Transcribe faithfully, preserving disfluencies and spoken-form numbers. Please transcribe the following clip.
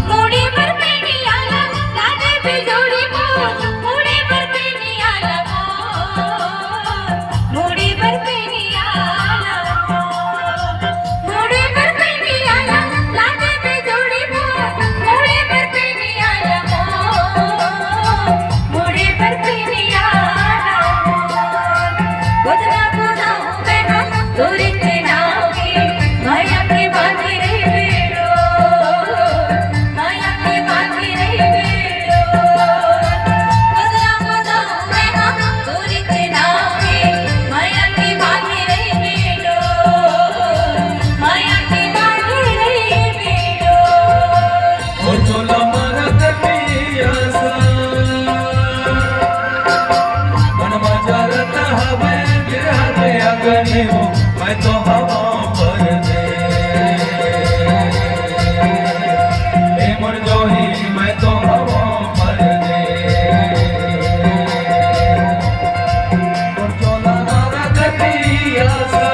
मुड़ी बर पेनिया ला, ला दे बिजुड़ी मोर, मुड़ी बर पेनिया ला मोर, मुड़ी बर पेनिया ला मोर, मुड़ी बर पेनिया ला, ला दे बिजुड़ी मोर, मुड़ी बर पेनिया ला मोर, मुड़ी बर पेनिया ला मोर। गोदना गोदाऊ में हम तोरे के नाव के, माया के बांधे रहिबे डोर, माया के बांधे रहिबे डोर। गोदना गोदाऊ में हम तोरे के नाव के, माया के बांधे रहिबे डोर, माया के बांधे रहिबे डोर। ओ चोला मारत पियासा, मन बाजारत हवे बिरहा के अगनी हो, मैं तो हवा परदेस। ए मोर जोही, मैं तो हवा परदेस। ओ चोला मारत पियासा।